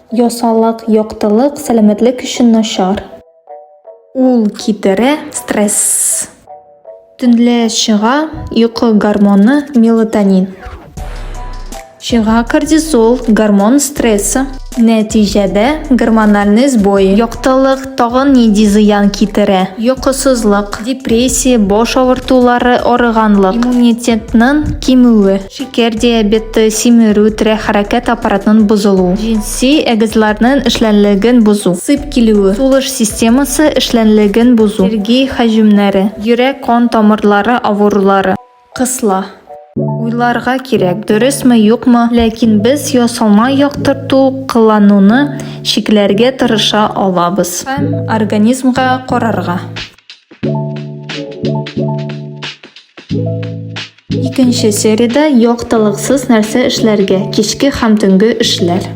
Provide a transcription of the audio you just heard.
Ясалык яктылык сәламәтлек өчен начар. Ул китерә стресс. Төнлә чыга йокы гормоны мелатонин. Чыга кортизол, гормон стресса. Нәтиҗәдә гормональный сбой. Яктылык тагын нинди зыян китерә? Йокысызлык, депрессия, баш авыртулары, арыганлык, иммунитетның кимүе, шикәр диабеты, симерү, терәк-хәрәкәт аппаратының бозылу, җенси әгъзаларның эшләнлеген бозу, сыйп килүе, сулыш системасы эшләнлеген бозу, аллергия һөҗүмнәре, йөрәк-кан тамырлары авырулары. Кысла. Уйларга кирәк, дөресме, юкмы, ләкин без ясалма яктырту кылануны чикләргә тырыша алабыз. Һәм организмга карарга. Икенче сериядә яктылыксыз нәрсә эшләргә, кичке һәм төнге эшләр.